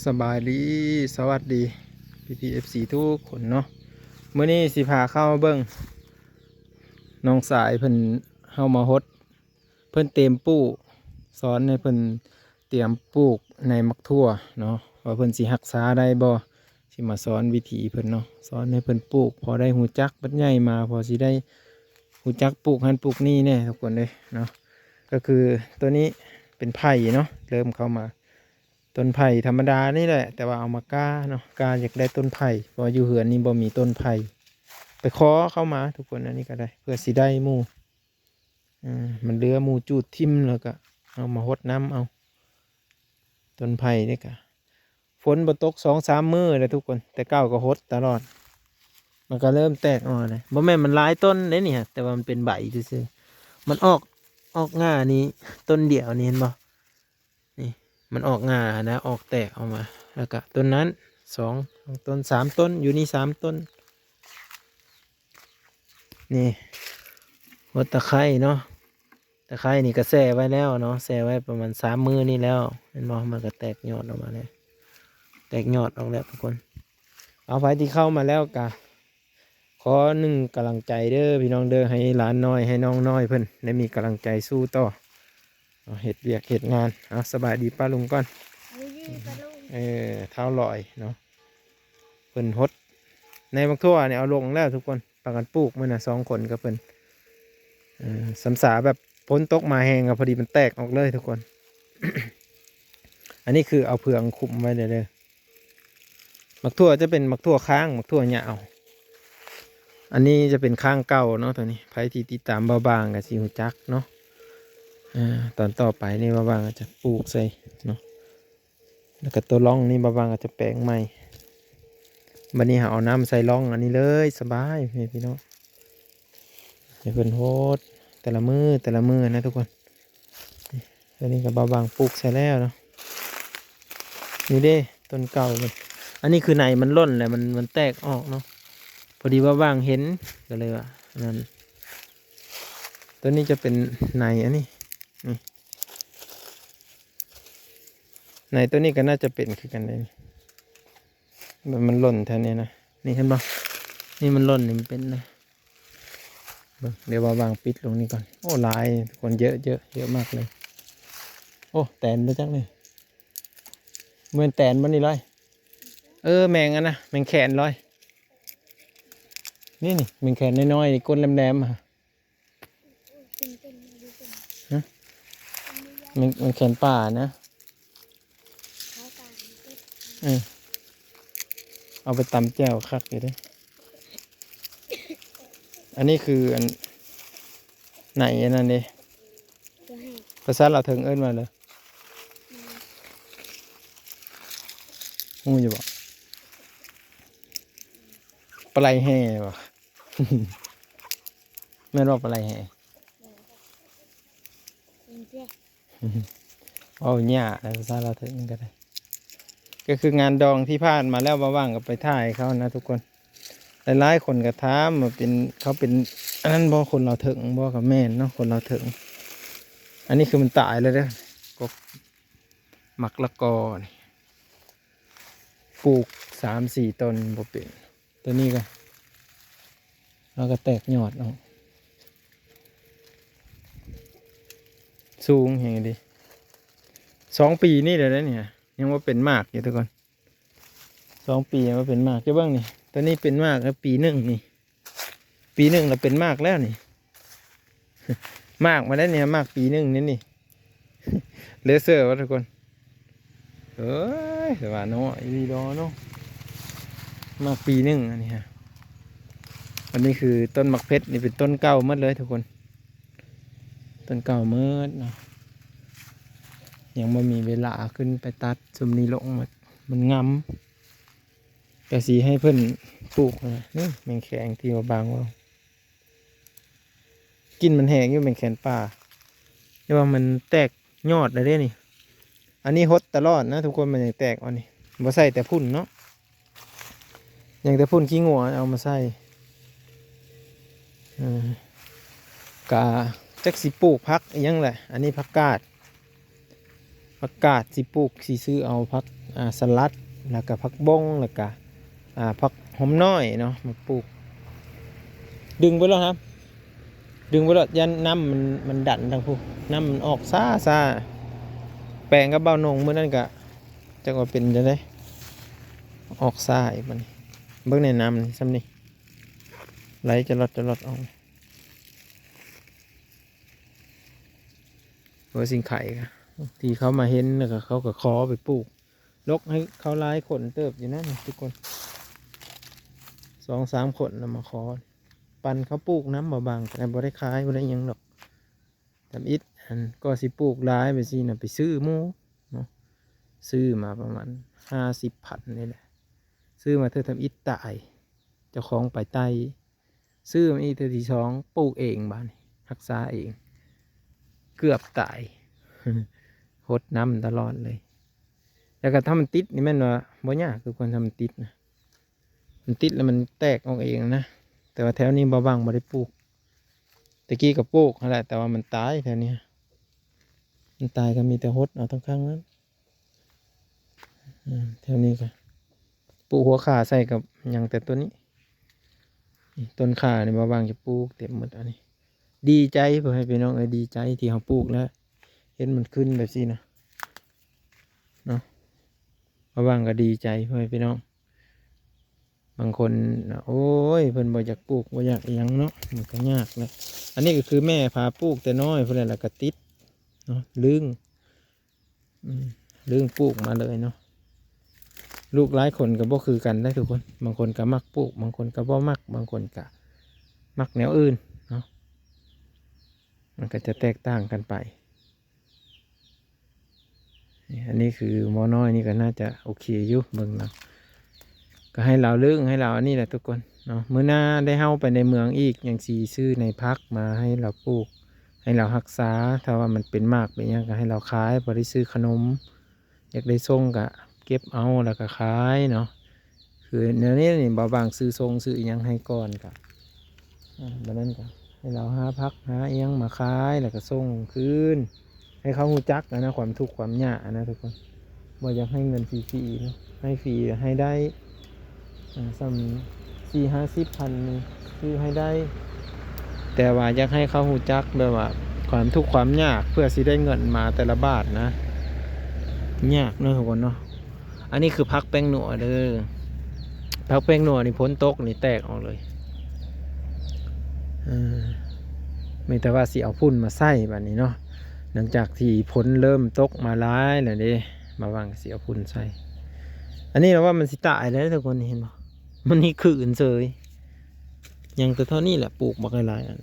ສະບາຍດີ ສະຫວັດດີ ພີ່ໆ ເອັຟຊີ ທຸກຄົນເນາະ. ມື້ນີ້ຊິພາເຂົ້າມາເບິ່ງ ນ້ອງຊາຍເພິ່ນ ເຮົາມາຫົດ ເພິ່ນຕຽມປູກ ສອນໃຫ້ເພິ່ນຕຽມປູກໃນໝາກຖົ່ວເນາະ ວ່າເພິ່ນຊິຮັກສາໄດ້ບໍ່. ຊິມາສອນວິທີເພິ່ນເນາະ ສອນໃຫ້ເພິ່ນປູກ ພໍໄດ້ຮູ້ຈັກ ບັດໃຫຍ່ມາພໍຊິໄດ້ຮູ້ຈັກປູກຫັ້ນປູກນີ້ແດ່ທຸກຄົນເອີຍເນາະ. ກໍຄືໂຕນີ້ເປັນໄຜ່ເນາະ ເລີ່ມເຂົ້າມາ ຕົ້ນໄຜ່ທຳມະດານີ້ແຫຼະ ແຕ່ວ່າເອົາມາກ້າເນາະ ກ້າຢາກໄດ້ຕົ້ນໄຜ່ ເພາະວ່າຢູ່ເຮືອນນີ້ບໍ່ມີຕົ້ນໄຜ່ ໄປຂໍເຂົ້າມາທຸກຄົນ. ອັນນີ້ກໍໄດ້ ເພື່ອຊິໄດ້ໝູ່ ເອີ ມັນເຫຼືອໝູ່ຈູດຖິ້ມ ແລ້ວກໍເອົາມາຫົດນ້ຳເອົາ. ຕົ້ນໄຜ່ນີ້ກະຝົນບໍ່ຕົກສອງສາມມື້ແລ້ວທຸກຄົນ ແຕ່ເກົ່າກໍຫົດຕະຫຼອດ ມັນກໍເລີ່ມແຕກອອກແລ້ວ. ບໍ່ແມ່ນມັນຫຼາຍຕົ້ນເດ້ນີ້ ແຕ່ວ່າມັນເປັນໃບຊື່ໆ ມັນອອກ ອອກງ່ານີ້ຕົ້ນດຽວນີ້ ເຫັນບໍ່? ນີ້ ມັນອອກງ່ານະ ອອກແຕກອອກມາ ແລ້ວກະຕົ້ນນັ້ນສອງ ສອງຕົ້ນ ສາມຕົ້ນ ຢູ່ນີ້ສາມຕົ້ນ. ນີ້ຫົດຕະໄຄເນາະ ຕະໄຄນີ້ກໍແຊ່ໄວ້ແລ້ວເນາະ ແຊ່ໄວ້ປະມານສາມມື້ນີ້ແລ້ວ ເຫັນບໍ່? ມັນກໍແຕກຍອດອອກມາແລ້ວ ແຕກຍອດອອກແລ້ວທຸກຄົນ. ເອົາ ໃຜທີ່ເຂົ້າມາແລ້ວກໍຂໍໜຶ່ງກຳລັງໃຈເດີພີ່ນ້ອງເດີ ໃຫ້ຫຼານນ້ອຍ ໃຫ້ນ້ອງນ້ອຍເພິ່ນໄດ້ມີກຳລັງໃຈສູ້ຕໍ່ ເຮັດວຽກເຮັດງານ. ເອົາ ສະບາຍດີປ້າລຸງກ່ອນ ເອີ ທ້າວຫຼອຍເນາະ ເພິ່ນຫົດໃນໝາກຖົ່ວນີ້ເອົາລົງແລ້ວທຸກຄົນ ພາກັນປູກມື້ນະ ສອງຄົນກັບເພິ່ນ. ເອີ ສຳສາແບບຝົນຕົກມາແຮງກໍພໍດີມັນແຕກອອກເລີຍທຸກຄົນ. ອັນນີ້ຄືເອົາເຟືອງຄຸມໄວ້ເລີຍເດີ. ໝາກຖົ່ວຈະເປັນໝາກຖົ່ວຄ້າງ ໝາກຖົ່ວຍາວ. ອັນນີ້ຈະເປັນຄ້າງເກົ່າເນາະ ໂຕນີ້ ໃຜທີ່ຕິດຕາມບ່າວບາງກໍຊິຮູ້ຈັກເນາະ. ເອີ ຕອນຕໍ່ໄປນີ້ບ່າວບາງກໍຈະປູກໃສ່ເນາະ ແລ້ວກໍໂຕລ່ອງນີ້ບ່າວບາງກໍຈະແປງໃໝ່. ບັດນີ້ເຮົາເອົານ້ຳໃສ່ລ່ອງອັນນີ້ເລີຍ ສະບາຍພີ່ນ້ອງ ໃຫ້ເພິ່ນຫົດແຕ່ລະມື້ ແຕ່ລະມື້ນະທຸກຄົນ. ອັນນີ້ກໍບ່າວບາງປູກໃສ່ແລ້ວເນາະ ນີ້ເດ້ ຕົ້ນເກົ່າມັນ. ອັນນີ້ຄືໃນມັນຫຼົ່ນແລ້ວ ມັນ ມັນແຕກອອກເນາະ ພໍດີບ່າວບາງເຫັນ ກໍເລີຍວ່ານັ້ນ. ໂຕນີ້ຈະເປັນໃນອັນນີ້ ນີ້ ໃນໂຕນີ້ກໍໜ້າຈະເປັນຄືກັນເດ້ ມັນ ມັນຫຼົ່ນແຖວນີ້ນະ ນີ້ເຫັນບໍ່? ນີ້ມັນຫຼົ່ນ ນີ້ມັນເປັນນະ. ເບິ່ງ ດຽວບ່າວບາງປິດລົງນີ້ກ່ອນ. ໂອ້ ຫຼາຍທຸກຄົນ ເຢີະໆ ເຢີະມາກເລີຍ. ໂອ້ ແຕນບໍ່ຈັກນີ້ ແມ່ນແຕນບໍ່ນີ້ລອຍ? ເອີ ແມງອັນນະ ແມງແຄນລອຍ ນີ້ ນີ້ ແມງແຄນນ້ອຍໆ ກົ້ນແຫຼມໆ ຮະ ແມງ ແມງແຄນປ່ານະ. ເອີ ເອົາໄປຕຳແຈ່ວຄັກຢູ່ເດ້. ອັນນີ້ຄືອັນ ໃນອັນນັ້ນເດ້ ພາສາລາວເຖິງເອີ້ນວ່າຫຍັງ ຮູ້ຢູ່ບໍ່? ປາໄຫຼແຮ່ບໍ່? ແມ່ນບໍ່ ປາໄຫຼແຮ່? ເວົ້າຍາກນະ ພາສາລາວເຖິງກໍໄດ້. ກໍຄືງານດອງທີ່ຜ່ານມາແລ້ວ ບ່າວບາງກໍໄປຖ່າຍເຂົານະທຸກຄົນ. ຫຼາຍໆຄົນກໍຖາມວ່າເປັນ ເຂົາເປັນອັນນັ້ນບໍ່ ຄົນລາວເຖິງບໍ່? ກໍແມ່ນເນາະ ຄົນລາວເຖິງ. ອັນນີ້ຄືມັນຕາຍແລ້ວເດີ ກົກໝາກລະກອນີ້ ປູກສາມສີ່ຕົ້ນບໍ່ເປັນ. ໂຕນີ້ກໍ ແລ້ວກໍແຕກຍອດອອກ ສູງແຮງເດ. ສອງປີນີ້ແລ້ວເດ້ນີ້ ຍັງບໍ່ເປັນໝາກຢູ່ທຸກຄົນ ສອງປີຍັງບໍ່ເປັນໝາກ. ເຈົ້າເບິ່ງນີ້ ໂຕນີ້ເປັນໝາກແລ້ວປີໜຶ່ງນີ້ ປີໜຶ່ງແລ້ວເປັນໝາກແລ້ວນີ້. ໝາກມາແລ້ວນີ້ ໝາກປີໜຶ່ງນີ້ນີ້ ເຫຼືອເຊື່ອວ່າທຸກຄົນ. ເອີຍ ແຕ່ວ່າເນາະ ອີ່ຫຼີດອເນາະ ໝາກປີໜຶ່ງອັນນີ້ຮະ. ອັນນີ້ຄືຕົ້ນໝາກເພັດນີ້ ເປັນຕົ້ນເກົ່າໝົດເລີຍທຸກຄົນ ຕົ້ນເກົ່າໝົດເນາະ. ຍັງບໍ່ມີເວລາຂຶ້ນໄປຕັດຊຸມນີ້ລົງ ມັນ ມັນງຳ ກະຊິໃຫ້ເພິ່ນປູກນະ. ນີ້ແມງແຄງທີ່ວ່າບາງເວົ້າ ກິ່ນມັນແຮງຢູ່ ແມງແຄນປ່າ ແຕ່ວ່າມັນແຕກຍອດແລ້ວເດ້ນີ້. ອັນນີ້ຫົດຕະຫຼອດນະທຸກຄົນ ມັນຍັງແຕກ. ອັນນີ້ບໍ່ໃສ່ແຕ່ຝຸ່ນເນາະ ຍັງແຕ່ຝຸ່ນຂີ້ງົວເອົາມາໃສ່. ເອີ ກະຈັກຊິປູກຜັກອີ່ຫຍັງແຫຼະ. ອັນນີ້ຜັກກາດ ຜັກກາດຊິປູກ ຊິຊື້ເອົາຜັກ ອ່າ ສະຫຼັດ ແລ້ວກະຜັກບົ້ງ ແລ້ວກະ ອ່າ ຜັກຫອມນ້ອຍເນາະ ມາປູກ. ດຶງໄປໂລດ ດຶງໄປໂລດ ຢ້ານນ້ຳມັນ ມັນດັນທາງພຸ້ນ ນ້ຳມັນອອກຊ້າໆ. ແປງກັບບ່າວນົງມື້ນັ້ນກະຈັກວ່າເປັນຈັ່ງໃດ ອອກຊ້າອີກບັດນີ້. ເບິ່ງໃນນ້ຳນີ້ ສ່ຳນີ້ ໄຫຼຈະລອດຈະລອດອອກ. ຫົວສິງໄຄກະ ທີ່ເຂົາມາເຫັນ ແລ້ວກະເຂົາກະຂໍໄປປູກ ລົກໃຫ້ເຂົາຫຼາຍຄົນເຕີບຢູ່ນັ້ນທຸກຄົນ ສອງສາມຄົນນະມາຂໍ ປັ່ນເຂົາປູກນຳ ບໍ່ບາງກະບໍ່ໄດ້ຂາຍ ບໍ່ໄດ້ຫຍັງດອກ. ທຳອິດ ອັນກໍຊິປູກຫຼາຍແບບຊີ້ນະ ໄປຊື້ໝູ່ເນາະ ຊື້ມາປະມານຫ້າສິບພັນນີ້ແຫຼະ ຊື້ມາເທື່ອທຳອິດຕາຍ ເຈົ້າຂອງໄປໄຕ່ ຊື້ມາອີກເທື່ອທີສອງ ປູກເອງບາດນີ້ ຮັກສາເອງ ເກືອບຕາຍ ຫົດນ້ຳຕະຫຼອດເລີຍ. ແລ້ວກໍຖ້າມັນຕິດນີ້ແມ່ນວ່າບໍ່ຍາກ ຄືຄວນ ຖ້າມັນຕິດນະ ມັນຕິດແລ້ວມັນແຕກອອກເອງນະ. ແຕ່ວ່າແຖວນີ້ບ່າວບັງບໍ່ໄດ້ປູກ ແຕ່ກີ້ກໍປູກຫັ້ນແຫຼະ ແຕ່ວ່າມັນຕາຍແຖວນີ້ ມັນຕາຍ ກໍມີແຕ່ຫົດເອົາທັງຄັ້ງນັ້ນ. ອືມ ແຖວນີ້ກໍປູກຫົວຂ່າໃສ່ກັບຫຍັງ ແຕ່ຕົ້ນນີ້ ນີ້ ຕົ້ນຂ່ານີ້ ບ່າວບັງຈະປູກເຕັມໝົດ. ອັນນີ້ດີໃຈ ພໍ່ແມ່ພີ່ນ້ອງເອີຍ ດີໃຈທີ່ເຮົາປູກແລ້ວເຫັນມັນຂຶ້ນແບບຊີ້ນະເນາະ ບ່າວບັງກໍດີໃຈ ພໍ່ແມ່ພີ່ນ້ອງ. ບາງຄົນນະ ໂອ້ຍ ເພິ່ນບໍ່ຢາກປູກ ບໍ່ຢາກອີ່ຫຍັງເນາະ ມັນກໍຍາກແຫຼະ. ອັນນີ້ກໍຄືແມ່ພາປູກແຕ່ນ້ອຍພຸ້ນແຫຼະ ແລ້ວກໍຕິດເນາະ ລຶ້ງ ອືມ ລຶ້ງປູກມາເລີຍເນາະ. ລູກຫຼາຍຄົນກໍບໍ່ຄືກັນໄດ໋ທຸກຄົນ ບາງຄົນກໍມັກປູກ ບາງຄົນກໍບໍ່ມັກ ບາງຄົນກໍມັກແນວອື່ນເນາະ ມັນກໍຈະແຕກຕ່າງກັນໄປ. ນີ້ ອັນນີ້ຄືໝໍນ້ອຍນີ້ກໍໜ້າຈະໂອເຄຢູ່ ເບິ່ງແລ້ວ ກໍໃຫ້ລາວລຶ້ງ ໃຫ້ລາວອັນນີ້ແຫຼະທຸກຄົນເນາະ. ມື້ໜ້າໄດ້ເຮົາໄປໃນເມືອງອີກ ຍັງຊິຊື້ໃນຜັກມາໃຫ້ລາວປູກ ໃຫ້ລາວຮັກສາ ຖ້າວ່າມັນເປັນໝາກເປັນຫຍັງກໍໃຫ້ລາວຂາຍ ພໍໄດ້ຊື້ຂະໜົມ. ຢາກໄດ້ຊົງກະເກັບເອົາ ແລ້ວກະຂາຍເນາະ. ຄືແນວນີ້ນີ້ ບ່າວບາງຊື້ຊົງຊື້ອີ່ຫຍັງໃຫ້ກ່ອນ ກະ ອາ ບາດນັ້ນກະໃຫ້ລາວຫາຜັກຫາອີ່ຫຍັງມາຂາຍ ແລ້ວກະສົ່ງຄືນ ໃຫ້ເຂົາຮູ້ຈັກຫັ້ນນະ ຄວາມທຸກຄວາມຍາກຫັ້ນນະທຸກຄົນ. ບໍ່ຢາກໃຫ້ເງິນຟຣີໆເນາະ ໃຫ້ຟຣີໃຫ້ໄດ້ ອ່າ ສ່ຳສີ່ຫ້າສິບພັນນີ້ຊື້ໃຫ້ໄດ້ ແຕ່ວ່າຢາກໃຫ້ເຂົາຮູ້ຈັກແບບວ່າຄວາມທຸກຄວາມຍາກ ເພື່ອຊິໄດ້ເງິນມາແຕ່ລະບາດນະ ຍາກເນາະທຸກຄົນເນາະ. ອັນນີ້ຄືຜັກແປ້ງນົວເດີ ຜັກແປ້ງນົວນີ້ຝົນຕົກນີ້ແຕກອອກເລີຍ. ເອີ ມີແຕ່ວ່າຊິເອົາຝຸ່ນມາໃສ່ບາດນີ້ເນາະ ຫຼັງຈາກທີ່ຝົນເລີ່ມຕົກມາຫຼາຍແລ້ວເດ້ ມາຫວັງຊິເອົາຝຸ່ນໃສ່. ອັນນີ້ລະວ່າມັນຊິຕາຍແລ້ວທຸກຄົນ ເຫັນບໍ່? ມັນນີ້ຄືນເສີຍ ຍັງແຕ່ເທົ່ານີ້ແຫຼະ ປູກບັກຫຼາຍໆອັນ.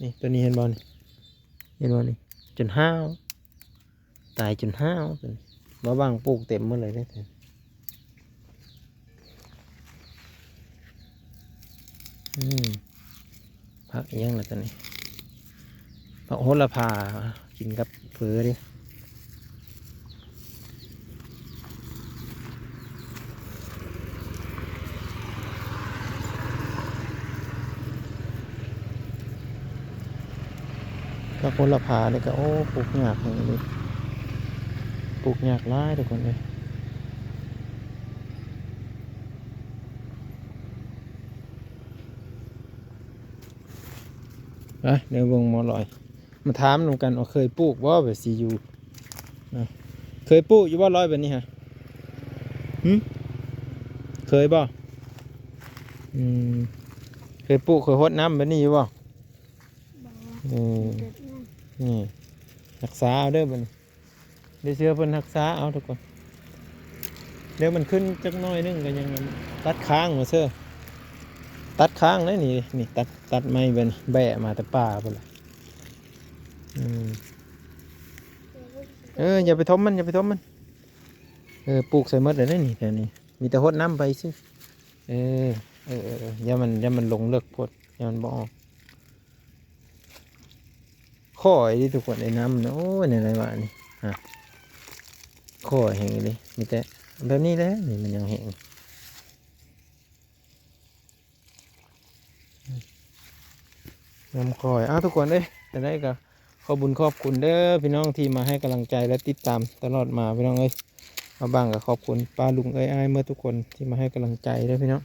ນີ້ ຕົວນີ້ເຫັນບໍ່ນີ້ ເຫັນບໍ່ນີ້ ຈົນຫ້າວ ຕາຍຈົນຫ້າວ ຕົວນີ້ ມາຫວັງປູກເຕັມໝົດເລີຍເດ້. ອືມ ຜັກອີ່ຫຍັງລະຕົວນີ້ ຜັກໂຫລະພາ ກິນກັບເຝີເດ້. ຜັກໂຫລະພານີ້ກໍ ໂອ້ ປູກຍາກແຮງເດ ປູກຍາກຫຼາຍທຸກຄົນເອີຍ. ໄປ ດຽວເບິ່ງໝໍລອຍ ມາຖາມນຳກັນວ່າເຄີຍປູກບໍ່ ແບບຊິຢູ່ນະ ເຄີຍປູກຢູ່ບໍ່ລອຍແບບນີ້ຮະ? ຫຶ ເຄີຍບໍ່? ອືມ ເຄີຍປູກ ເຄີຍຫົດນ້ຳແບບນີ້ຢູ່ບໍ່? ບໍ່ ເອີ ແບບນັ້ນ ນີ້ ຮັກສາເອົາເດີບັດນີ້. ໄດ້ເຊື່ອເພິ່ນຮັກສາເອົາທຸກຄົນ. ດຽວມັນຂຶ້ນຈັກໜ້ອຍໜຶ່ງກໍຍັງຕັດຄ້າງວ່າເຊີ ຕັດຄ້າງເດ້ນີ້ ນີ້ຕັດ ຕັດໄມ້ແບບນີ້ ແບະມາແຕ່ປ່າພຸ້ນລະ. ອືມ ເອີ ຢ່າໄປຖົມມັນ ຢ່າໄປຖົມມັນ. ເອີ ປູກໃສ່ໝົດແລ້ວເດ້ນີ້ ແຖວນີ້ ມີແຕ່ຫົດນ້ຳໄປຊື່. ເອີ ເອີ ເອີ ເອີ ຢ່າມັນ ຢ່າມັນລົງເລິກໂພດ ຢ່າມັນບໍ່ອອກ. ຂ້ອຍເດ້ທຸກຄົນ ໄອ້ນ້ຳນະ ໂອ້ຍ ແນວໃດວະນີ້ ຮະ ຂ້ອຍແຮງອີ່ຫຼີ. ມີແຕ່ແບບນີ້ແຫຼະ ນີ້ມັນຍັງແຫ້ງ ນ້ຳຂ້ອຍ. ອ້າວ ທຸກຄົນເອີຍ ຈັ່ງໃດກໍ ຂອບບຸນຂອບຄຸນເດີພີ່ນ້ອງທີ່ມາໃຫ້ກຳລັງໃຈ ແລະ ຕິດຕາມຕະຫຼອດມາພີ່ນ້ອງເອີຍ. ມາບັງກໍຂອບຄຸນປ້າລຸງເອີຍອ້າຍເໝິດທຸກຄົນທີ່ມາໃຫ້ກຳລັງໃຈເດີພີ່ນ້ອງ.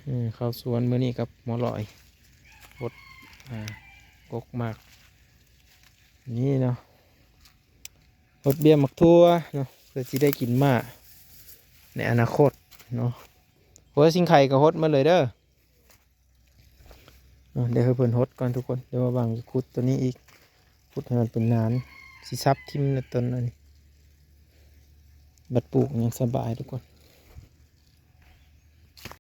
ອືມ ເຂົ້າສວນມື້ນີ້ກັບໝໍຫຼອຍ ຫົດ ອ່າ ກົກໝາກ ນີ້ເນາະ ຫົດເບ້ຍໝາກຖົ່ວເນາະ ເພື່ອຊິໄດ້ກິນໝ້າໃນອະນາຄົດເນາະ. ຫົວຊິງໄຄກໍຫົດໝົດເລີຍເດີ. ອ່າ ດຽວໃຫ້ເພິ່ນຫົດກ່ອນທຸກຄົນ. ດຽວມາບັງຂຸດຕົວນີ້ອີກ ຂຸດໃຫ້ມັນເປັນໜານ ຊິສັບຖິ້ມໃນຕົ້ນອັນນີ້ ບັດປູກຍັງສະບາຍທຸກຄົນ.